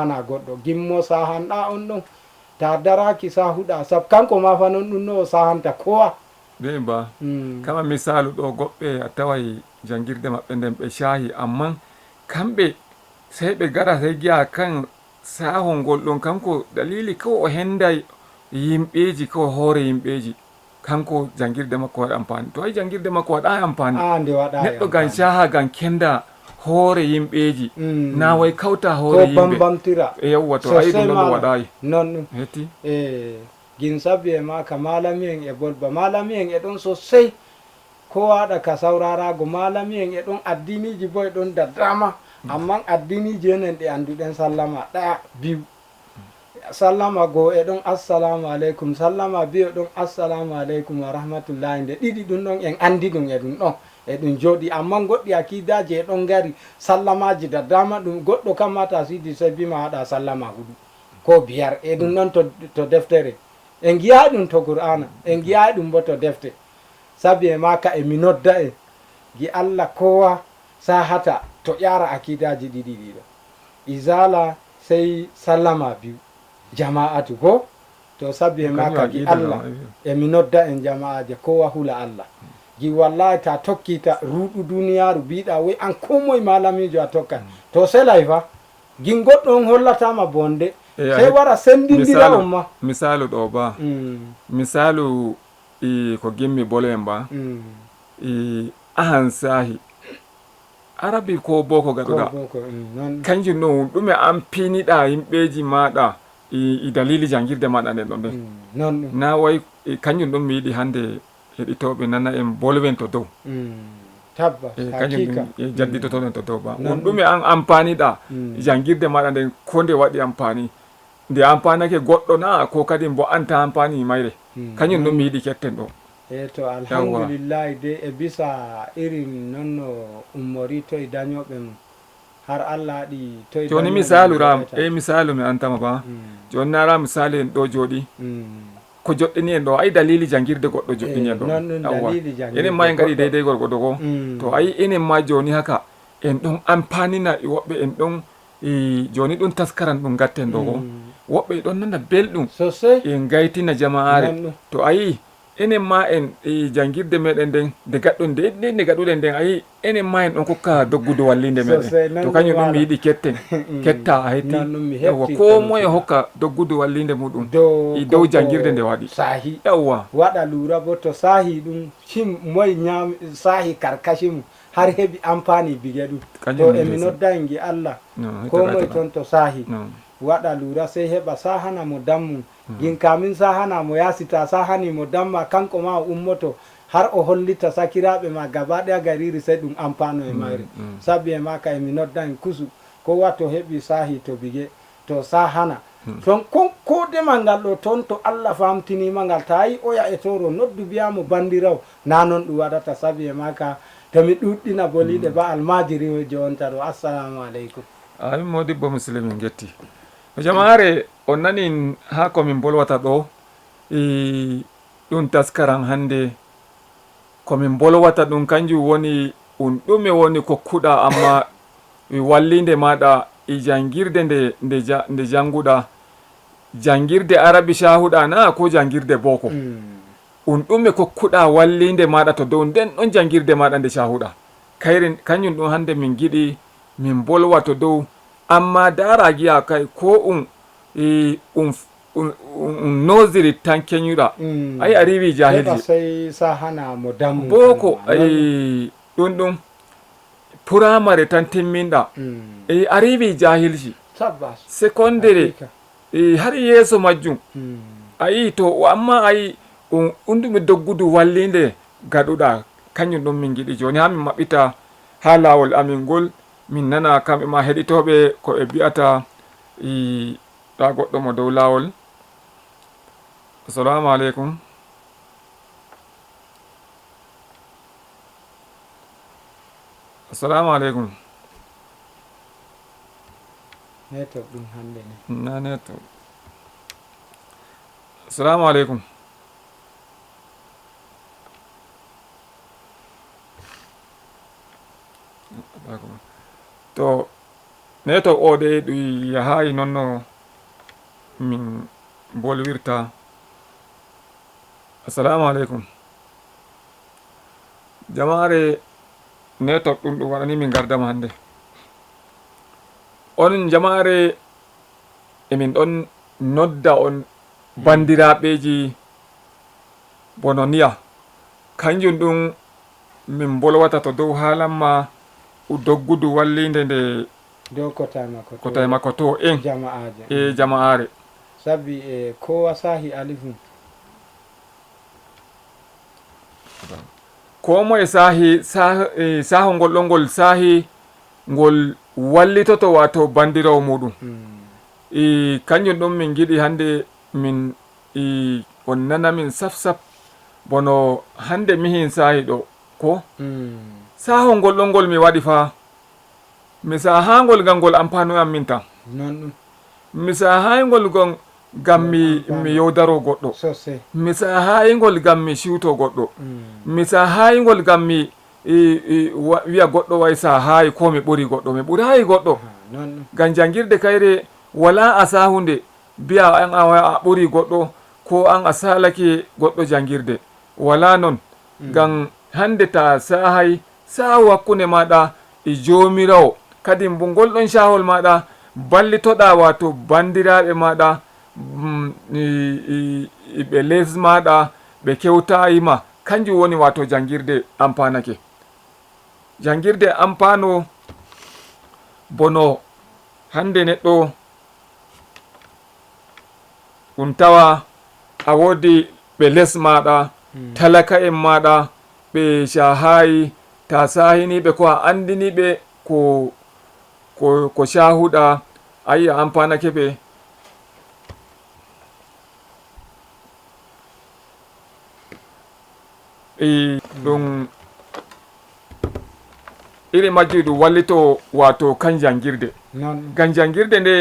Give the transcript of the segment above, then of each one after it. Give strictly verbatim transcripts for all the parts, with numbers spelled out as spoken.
Hana goɗɗo gimmo sahanɗa on ɗon, ta daraki sahuɗa, sab kanko ma fa non ɗum no o sahanta kowa. Ɓe ba, mm. Kama misalu ɗo goɓɓe a taway jangirde maɓɓe nden ɓe shahi, amman kamɓe sey ɓe gara sey giya kan sahol ngol ɗon kanko dalili ko o henday yimɓeji ko hoore yimɓeji. Kanko jangirde makko waɗa ampani, to ay jangirde makko waɗa ampani. Ah, nde waɗa neɗɗo gan caha gan kenda hoore yimɓeji. Mm. Na way kawta hoore yimɓe bambamtira. E yawwa to ay ɗum ɗon waɗayi non ɗum hetti. E gin sabbi e maka malami en e bolba malami en e ɗon sosai. Ko waɗa ka saurarago malami en e ɗon addiniji bo e ɗon daddama. Amman addiniji enen ɗe anduɗen sallama ɗaya biyu. Sallama goo e ɗon assalamu aleykum, sallama biyo ɗon assalamu aleykum wa rahmatullahi nde ɗiɗi ɗum ɗon en andi ɗum e ɗum ɗon e ɗum jooɗi. Amma goɗɗi akidaji e ɗon ngari sallamaji da dama ɗum goɗɗo kam mata sidi sai bima waɗa sallama huɗu ko biyar e ɗum ɗon to, to deftere. En giya ɗum to qur'ana, en giya ɗum bo to defte. Sabi e maka e mi nodda en gi Allah kowa sahata to ƴara akidaji ɗiɗi ɗiɗo. Izala sey sallama biyu jama'atu bo to sabbi he maka gi Allah e mi nodda en jama'aje kowa hula Allah gi wallahi ta tokkita ruɗu duniyaru biɗa woy an komoy malamijo a tokkan to selay fa gin goɗɗo on hollatama bonde sey wara sendindira on ma. Misalu ɗo ba misalu i ko gimmi bolo en ba i ahan sahi arabi ko boko gaɗuɗa kanjum ɗum ɗume ampiniɗa yimɓeji maɗa i dalili jangirde maɗa nden ɗon nden na wayi kanjum ɗum mi yiɗi hande heɗitoɓe nana en bolwen to dow tabbas e kanjum ɗum e jadditotoɗen to dow ba on ɗume an ampaniɗa jangirde maɗa nden ko nde waɗi ampani nde ampanake goɗɗo na ko kadi mbo anta ampani mayre kanjum ɗum mi yiɗi ketten ɗo. E to alhamdulillahi de e bisa irin non no ummori toy dañoɓe mum har Allah haɗi toy joni misalu ram e misalu mi antama ba joni nara misali en ɗo joɗi ko joɗɗini en ɗo ay dalili jangirde goɗɗo joɗɗini en ɗo awwa enen ma en gaɗi deydey gorgodo go to ay enen ma joni haka en ɗon ampanina woɓɓe en ɗon joni ɗum taskaran ɗum gatten ɗo go woɓɓe e ɗon nana belɗum en gaytina jama'are to ayi enen ma en e jangirde meɗen nden nde gaɗɗon nde nde gaɗuɗen nden ayi enen ma en ɗon kokka doggudu wallinde meɗen to kañum ɗum mi yiɗi ketten ketta a hetti yawwa ko moye hokka doggudu wallinde muɗum e dow jangirde nde waɗi yawwa waɗa lura bo to sahi ɗum cim moye ñaami sahi karkashi mum har heɓi ampani bige ɗum to emi nodda en gi allah ko moye ton to sahi waɗa lura sey heɓa sahana mo dammum gin kamin sahana mo yasi ta sahani mo damma kanko ma o ummoto har o hollita sakiraɓe ma gaba ɗaya gariri sey ɗum ampano e mayre sabbi e maka emi nodda en kusu ko wato heɓi sahi to bige to sahana ton kon ko demal ngal ɗo ton to allah famtinima ngal ta yi oya e toro noddu biyamo bandirawo na non ɗum waɗata sabi e maka to mi ɗuɗɗina boliɗe ba almajirijo on ta ɗo assalamu aleykum. Amin modibbo muslim min getti no jamaare on nani ha ko min bolwata ɗo i ɗum taskaran hannde ko min bolwata ɗum kanjum woni un ɗume woni kokkuɗa amma wallinde maɗa e jangirde nde nde ja- nde janguɗa jangirde arabi cahuɗa na ko jangirde boko un ɗume kokkuɗa wallinde maɗa to dow nden ɗon jangirde maɗa nde cahuɗa kayri kanjum ɗum hannde min giɗi min bolwa to dow amma dara giya kay ko un e, un un nosiri tan keñuɗa ayi a riwi jahilji sey sahana mo dammu boko ayi ɗum ɗum puramare tan timminɗa e a riwi jahilji secondaire e har yeeso majjum ayi to amma ayi un ɗumi doggudu wallinde gaɗuɗa kañum ɗum min giɗi joni ha min maɓɓita ha lawol amin ngol min nana kamɓe ma heɗitoɓe ko ɓe mbi'ata i ɗa goɗɗo mo dow lawol assalamu aleykum assalamu aleykum network ɗum hande ni na network assalamu aleykum to Neto o de ɗum yahayi noon no min bolwirta. Assalamu aleykum. Jamaare neto ɗum ɗum waɗani min gardama hannde. On jamaare emin ɗon nodda on banndiraaɓeeji bono niya. Kanjum ɗum min mbolwata to dow haalan ma u doggudu wallinde nde dow kotay makko to kotay makko to en jama'aaje e jama'aare. Sabbi e kowa saahi alifum. Ko moye saahi sah- e saaho ngol ɗon ngol saahi ngol wallitoto wato banndiraawo muɗum. E kanjum ɗum min ngiɗi hannde min e on nana min saf saf bono hannde mihin saahi ɗo ko saaho ngol ɗon ngol mi waɗi fa mi saahangol ngam ngol ampanoyam min tan. Non ɗum. Mi saahayngol ngol ngam mi mi yowdaro goɗɗo. Sosai. Mi saahayngol ngam mi siwto goɗɗo. Mi saahayngol ngam mi i- i- wa- wiya goɗɗo way saahayi ko mi ɓuri goɗɗo mi ɓurayi goɗɗo. Ah, non ɗum. Ngam janngirde kayre wala a saahunde mbiya an a waya a ɓuri goɗɗo ko an a saalake goɗɗo janngirde. Wala non. Ngam hannde ta saahay saahu hakkunde maaɗa e joomiraawo kadi mbo ngol ɗon caahol maaɗa ballitoɗa wato banndiraaɓe maaɗa mm, i- i- i- ɓe les maaɗa ɓe kewtayi ma kanjum woni wato janngirde ampanake. Janngirde ampano bono hannde neɗɗo ɗum tawa a woodi ɓe les maaɗa talaka'en maaɗa ɓe cahayi ta sahiniɓe ko a andiniɓe ko ko ko cahuɗa ayi a ampanake ɓe. I ɗum iri majji ɗum wallito wato kan jangirde. Ngam jangirde nde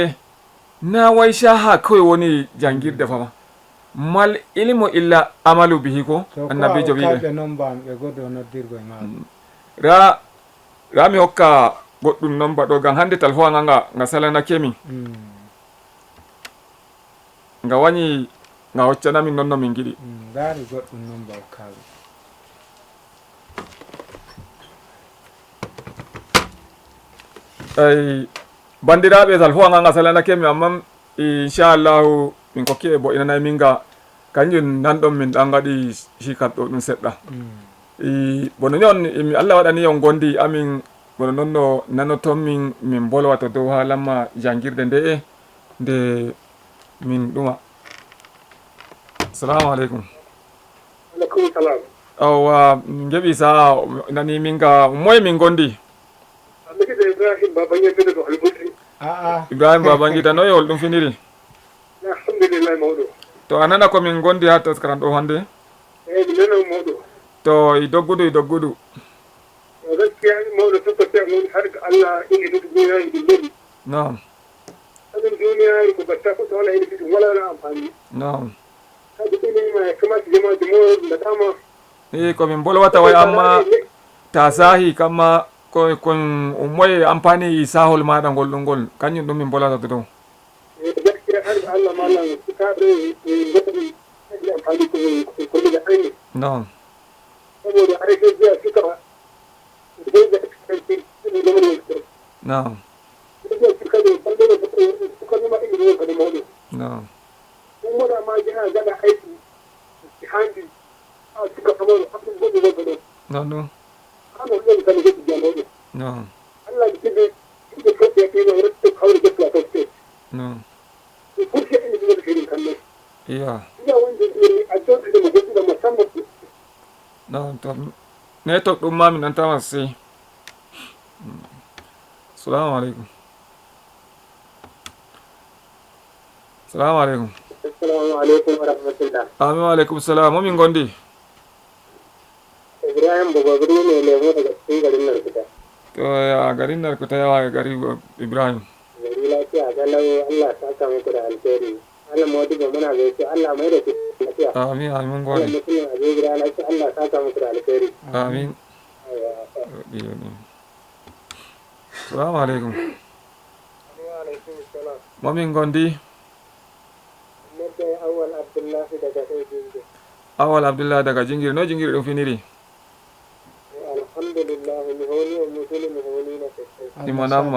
na wai shaha kawai woni jangirde fama mal ilmu illa amalu bihi ko annabijo wiɓe. Ra ra mi hokka goɗɗum nomba ɗo ngam hande talfowa nga nga salanake mi. Nga wanyi nga hoccana min non no min giɗi. Ngari goɗɗum non mbaw kawi. Ay bandiraɓe sal fo anga nga salanake mi amma inchallahu min kokki e bo inanay min nga kanjum nan ɗon min ɗan gaɗi hikat ɗo ɗum seɗɗa. Bono ni on mi allah waɗani on gondi amin bono non no nanoton min min bolwa to dow halamma jangirde nde'e nde min ɗuma. Assalamu aleykum. Aleykum salam. Awa min ngeɓi saha nani min ga moye min gondi. Amikita ibrahim babangida to albuti. Ibrahim babangida noye hol ɗum finiri? Alhamdulillahi mawɗo. To a nana ko min gondi ha taskaran ɗo hande? Eyi mi nana mawɗo. To i doggudu i doggudu. To gaskiya mawɗo tokkotiya mon har ga allah inde ɗum duniya e ɗum leli. Nam. Amin duniyaaru ko batta fof so wala ene fiti wala wala amfani. Nam. Kadi ɓe nima e kamati jamaaji mo mbaɗama. E ko min bolwata way amma ta sahi kamma ko ko ummoye amfani e sahol maɗa ngol ɗum ngol kañum ɗum min bolata to dow. E gaskiya har ga allah malam sukaaɓe e mbaɗi kadi amfani ko ko liga anni. Non. Saboda har ga jiya suka ba. Naam. Naam. Naam ɗum. Naam. Naam. Iya. Naam to network ɗum ma mi nantama sosai. Salamu aleykum. Salamu aleykum. Assalamu aleykum wa rahmatullah. Amin wa aleykum salam. Mo min gondi? Ibrahim Bogo Birni ne lemo daga cikin garin Narkuta. To ya garin Narkuta yawa ya gari Ibrahim. Gari lafiya galau Allah saka muku da alheri. Allah modi ba muna gaishe Allah mai da ku lafiya. Amin amin gode. Allah mutum a je gida lafiya Allah saka muku da alheri. Amin. Salamu aleykum. Momin ngondi? Awal Abdullahi daga Jingiri. No Jingiri ɗum finiri? Alhamdulillah, mi holi on, mi holi, mi holi na sosai. Imo namma.